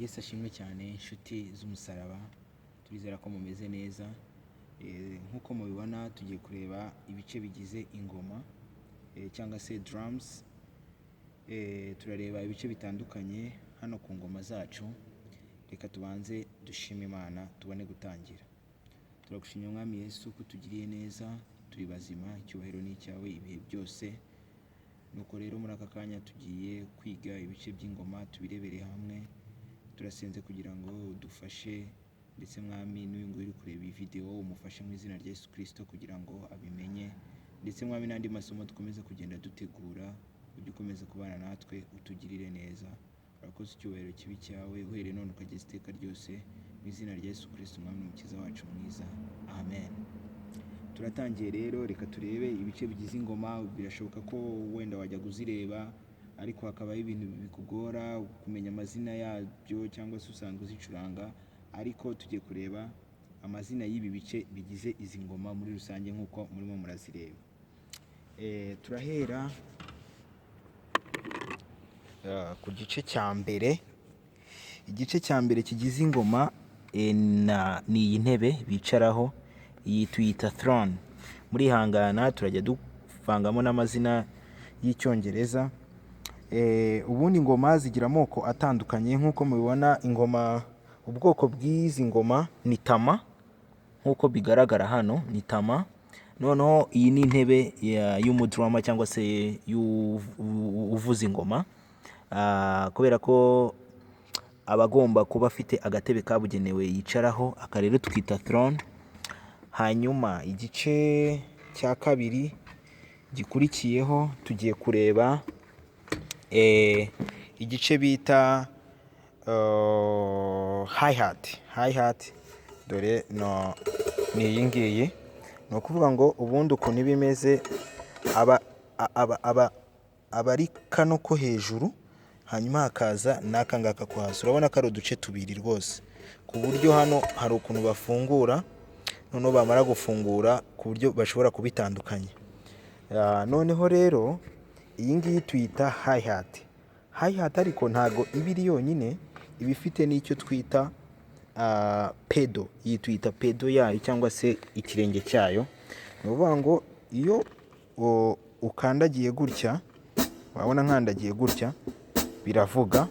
Yesu ashimwe cyane, inshuti z'umusaraba. Turizera ko mumeze neza. Nk'uko mubibona, tugiye kureba ibice bigize ingoma cyangwa se drums. Turareba ibice bitandukanye hano ku ngoma zacu. Reka tubanze dushime Imana, tubone gutangira. Turagushimye, Mwami Yesu, ko utugiriye neza, turi bazima. Icyubahiro ni icyawe ibihe byose. Nuko rero muri aka kanya tugiye kwiga ibice by'ingoma, tubirebere hamwe. Turasenze kugira ngo udufashe, ndetse Mwami, n'uyu nguyu uri kureba iyi videwo umufashe mu izina rya Yesu Kirisito kugira ngo abimenye. Ndetse Mwami, n'andi masomo dukomeze kugenda dutegura, ujye ukomeza kubana natwe, utugirire neza. Urakoze, icyubahiro kibe icyawe uhereye none ukageza iteka ryose, mu izina rya Yesu Kirisito, Umwami n'Umukiza wacu mwiza, amen. Turatangiye rero, reka turebe ibice bigize ingoma. Birashoboka ko wenda wajya kuzireba, ariko hakabaho ibintu bikugora kumenya amazina yabyo, cyangwa se usanga uzicuranga, ariko tugiye kureba amazina y'ibi bice bigize izi ngoma muri rusange nk'uko murimo murazireba. Turahera ku gice cya mbere. Igice cya mbere kigize ingoma ni iyi ntebe bicaraho, iyi tuyita throne. Murihangana, turajya duvangamo n'amazina y'Icyongereza. Ubundi ingoma zigira amoko atandukanye. Nk'uko mubibona, ingoma, ubwoko bw'izi ngoma ni tama. Nk'uko bigaragara hano ni tama. Noneho iyi ni intebe y'umudrummer cyangwa se uvuza ingoma. Kubera ko aba agomba kuba afite agatebe kabugenewe yicaraho, aka rero tukita throne. Hanyuma igice cya kabiri gikurikiyeho, tugiye kureba igice bita hi-hat. Hi-hat dore no ni iyi ngiyi. Ni ukuvuga ngo ubundi ukuntu iba imeze, aba ari kano ko hejuru, hanyuma hakaza n'aka ngaka ko hasi. Urabona ko ari uduce tubiri rwose, ku buryo hano hari ukuntu bafungura, noneho bamara gufungura ku buryo bashobora kubitandukanya. Noneho rero iyi ngiyi tuyita hi-hat. Hi-hat ariko ntago iba iri yonyine, iba ifite n'icyo twita pedal. Iyi tuyita pedal yayo cyangwa se ikirenge cyayo. Ni ukuvuga ngo iyo ukandagiye gutya, wabona nkandagiye gutya, biravuga.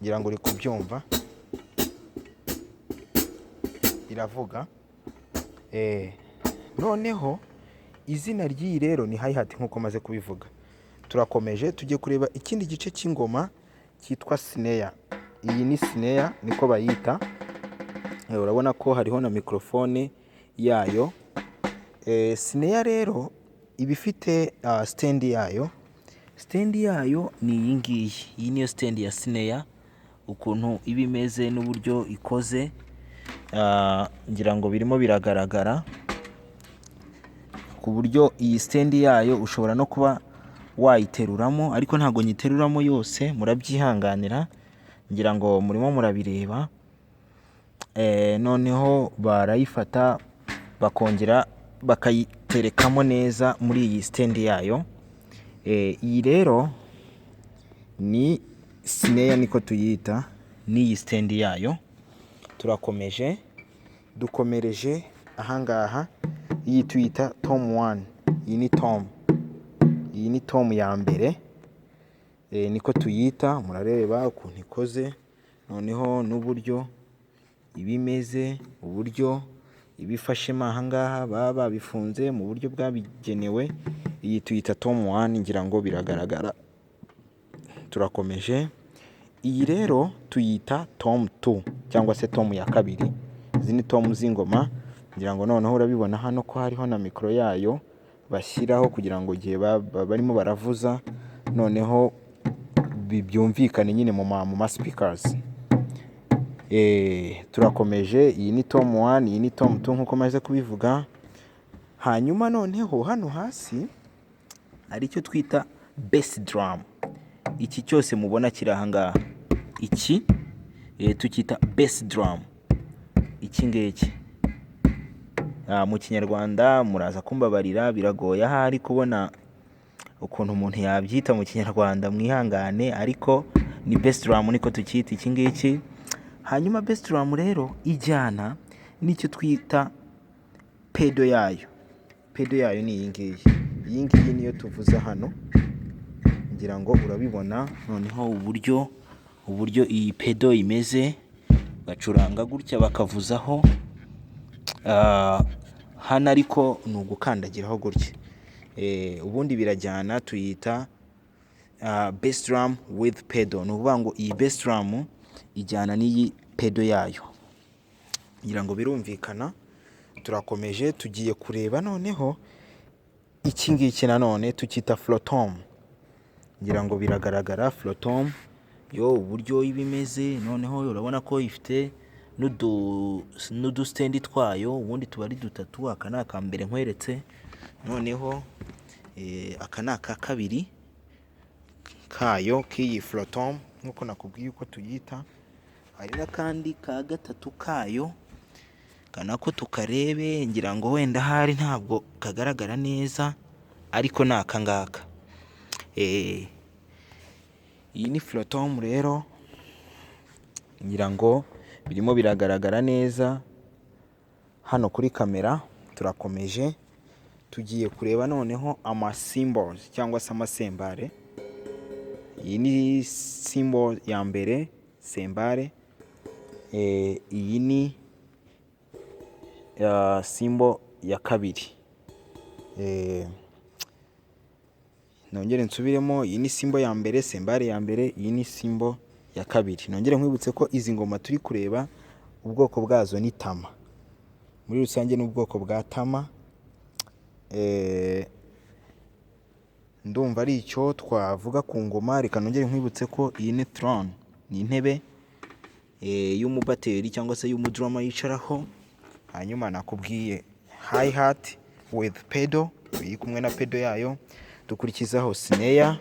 Ngira ngo uri kubyumva, biravuga. Noneho izina ry'iyi rero ni hi-hat, nk'uko maze kubivuga. Turakomeje, tujye kureba ikindi gice cy'ingoma cyitwa snare. Iyi ni snare, niko bayita. Urabona ko hariho na mikorofone yayo. Snare rero iba ifite stand yayo. Stand yayo ni iyi ngiyi. Iyi niyo stand ya snare, ukuntu iba imeze n'uburyo ikoze. Ngira ngo birimo biragaragara, ku buryo iyi stand yayo ushobora no kuba wayiteruramo, ariko ntabwo nyiteruramo yose, murabyihanganira. Ngira ngo murimo murabireba. Noneho barayifata, bakongera bakayiterekamo neza muri iyi stand yayo. Iyi rero ni snare, niko tuyita, n'iyi stand yayo. Turakomeje, dukomereje ahangaha. Iyi tuyita tom one. Iyi ni tom, iyi ni tom ya mbere, niko tuyita. Murareba ukuntu ikoze, noneho n'uburyo iba imeze, uburyo iba ifashemo aha ngaha, baba babifunze mu buryo bwabigenewe. Iyi tuyita tom one, ngira ngo biragaragara. Turakomeje, iyi rero tuyita tom two cyangwa se tom ya kabiri. Izi ni tom z'ingoma. Ngira ngo noneho urabibona hano ko hariho na mikoro yayo bashyiraho kugira ngo igihe barimo baravuza, noneho byumvikane nyine mu ma speakers. Turakomeje, iyi ni tom one, iyi ni tom two, nk'uko maze kubivuga. Hanyuma noneho hano hasi hari icyo twita bass drum. Iki cyose mubona kiri aha ngaha, iki tucyita bass drum, iki ngiki. Mu Kinyarwanda muraza kumbabarira, biragoye ahari kubona ukuntu umuntu yabyita mu Kinyarwanda, mwihangane, ariko ni iki ngiki. Ni bass drum, niko tukita iki ngiki. Hanyuma bass drum rero ijyana n'icyo twita pedal yayo. Pedal yayo ni iyi ngiyi. Iyi ngiyi niyo tuvuza hano, ngira ngo urabibona. Noneho uburyo iyi pedal imeze, bacuranga gutya bakavuzaho hano, ariko ni ugukandagiraho gutya. Ubundi birajyana, tuyita bass drum with pedal. Ni ukuvuga ngo iyi bass drum ijyana n'iyi pedal yayo. Ngira ngo birumvikana. Turakomeje, tugiye kureba noneho iki ngiki nanone tukita floor tom. Ngira ngo biragaragara, floor tom yo uburyo iba imeze. Noneho urabona ko ifite n'udu stand twayo. Ubundi tuba ari dutatu. Aka ni aka mbere nkweretse, noneho aka ni aka kabiri kayo k'iyi floor tom, nk'uko nakubwiye uko tuyita. Hari n'akandi ka gatatu kayo nako tukarebe. Ngira ngo wenda ahari ntabwo kagaragara neza, ariko ni aka ngaka. Iyi ni floor tom rero, ngira ngo birimo biragaragara neza hano kuri kamera. Turakomeje, tugiye kureba noneho ama cymbals cyangwa se amasembare. Iyi ni cymbal ya mbere, sembare. Iyi ni cymbal ya kabiri. Nongere nsubiremo: iyi ni cymbal ya mbere, sembare ya mbere, iyi ni cymbal ya kabiri. Nongere nkwibutse ko izi ngoma turi kureba ubwoko bwazo ni tama. Muri rusange ni ubwoko bwa tama. Ndumva ari icyo twavuga ku ngoma. Reka nongere nkwibutse ko iyi ni throne, ni intebe y'umubateri cyangwa se y'umu drummer yicaraho. Hanyuma nakubwiye hi hat with pedal, iri kumwe na pedal yayo. Dukurikizaho snare,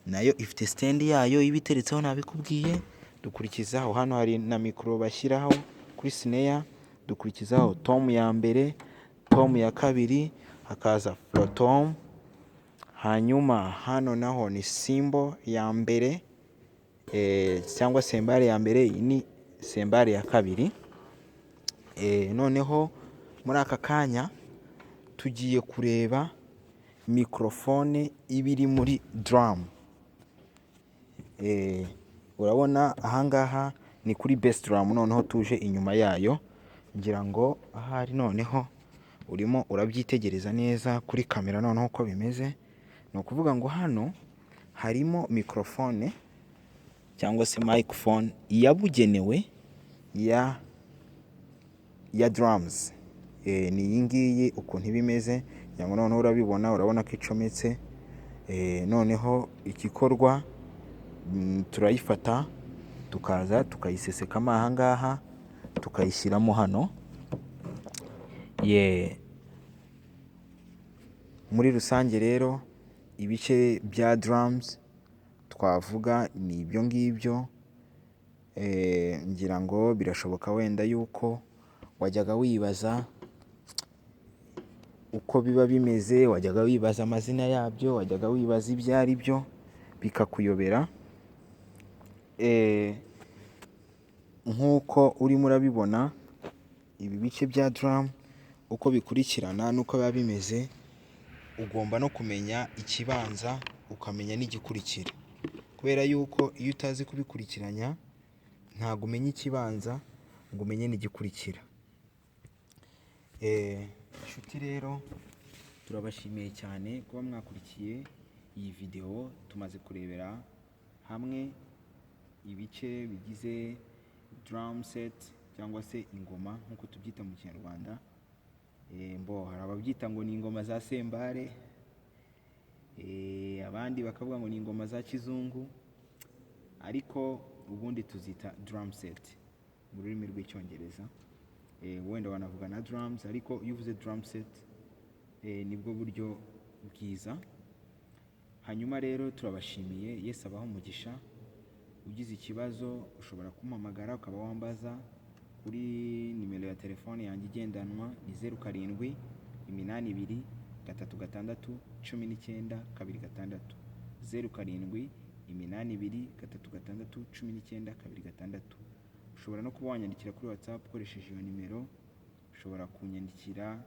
nayo ifite stand yayo iba iteretseho, nabikubwiye. Dukurikizaho hano hari na mikoro bashyiraho kuri snare. Dukurikizaho tom ya mbere, tom ya kabiri, hakaza floor tom. Hanyuma hano naho ni cymbal ya mbere cyangwa sembare ya mbere, iyi ni sembare ya kabiri. Noneho muri aka kanya tugiye kureba mikorofone iba iri muri drum. Urabona ahangaha ni kuri bass drum, noneho tuje inyuma yayo. Ngira ngo ahari noneho urimo urabyitegereza neza kuri kamera noneho uko bimeze. Ni ukuvuga ngo hano harimo mikorofone cyangwa se microphone yabugenewe ya drums. Ni iyi ngiyi ukuntu iba imeze. Ngira ngo noneho urabibona, urabona ko icometse. Noneho igikorwa, turayifata tukaza tukayisesekamo aha ngaha, tukayishyiramo hano. Ye, muri rusange rero ibice bya drums twavuga ni ibyo ngibyo. Ngira ngo birashoboka wenda yuko wajyaga wibaza uko biba bimeze, wajyaga wibaza amazina yabyo, wajyaga wibaza ibyo ari byo bikakuyobera. Nk'uko urimo urabibona, ibi bice bya drum uko bikurikirana n'uko biba bimeze, ugomba no kumenya ikibanza, ukamenya n'igikurikira, kubera yuko iyo utazi kubikurikiranya ntabwo umenya ikibanza ngo umenye n'igikurikira. Inshuti rero, turabashimiye cyane kuba mwakurikiye iyi videwo. Tumaze kurebera hamwe ibice bigize drum set cyangwa se ingoma nk'uko tubyita mu Kinyarwanda. Mbo hari ababyita ngo ni ingoma za sembare, abandi bakavuga ngo ni ingoma za kizungu, ariko ubundi tuzita drum set mu rurimi rw'Icyongereza. Wenda wanavuga na drums, ariko iyo uvuze drum set nibwo buryo bwiza. Hanyuma rero turabashimiye, Yesu abahe umugisha. Ugize ikibazo ushobora kumpamagara ukaba wambaza kuri nimero ya telefone yanjye igendanwa, ni 0782 36 19 26, 07. 8 2 3 6 19 2 6. Ushobora no kuba wanyandikira kuri WhatsApp ukoresheje iyo nimero. Ushobora kunyandikira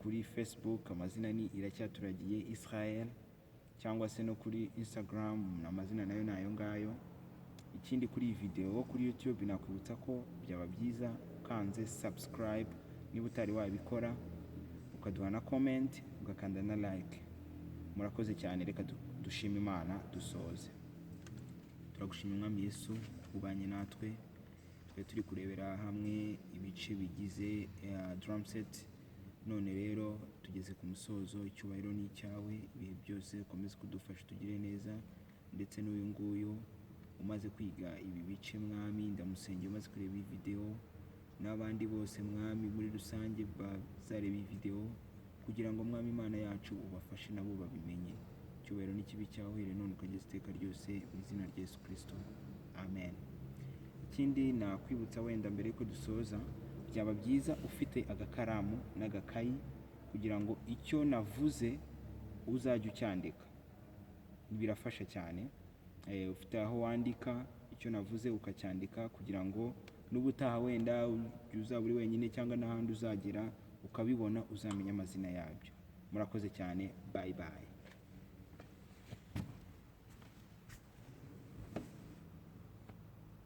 kuri Facebook, amazina ni Iracyaturagiye Israel, cyangwa se no kuri Instagram, amazina nayo ni ayo ngayo. Ikindi, kuri iyi video kuri YouTube, nakwibutsa ko byaba byiza ukanze subscribe niba utari wabikora, ukaduha na comment, ugakanda na like. Murakoze cyane. Reka dushime Imana dusoze. Turagushima, Umwami Yesu, ubanye natwe. Twari turi kurebera hamwe ibice bigize drum set. None rero tugeze ku musozo. Icyubahiro ni icyawe ibihe byose. Ukomeze kudufasha, tugire neza, ndetse n'uyu nguyu umaze kwiga ibi bice, Mwami, ndamusengera, umaze kureba iyi video n'abandi bose, Mwami, muri rusange bazareba iyi video, kugira ngo, Mwami Imana yacu, ubafashe nabo babimenye. Icyubahiro n'ikibe cyawe uhereye none ukageza iteka ryose, mu izina rya Yesu Kirisito, amen. Ikindi nakwibutsa wenda mbere yuko dusoza, byaba byiza ufite agakaramu n'agakayi kugira ngo icyo navuze uzajye ucyandika, birafasha cyane. Ufite aho wandika icyo navuze ukacyandika, kugira ngo n'ubutaha wenda uzaba uri wenyine cyangwa n'ahandi uzagera ukabibona, uzamenya amazina yabyo. Murakoze cyane, bye bye.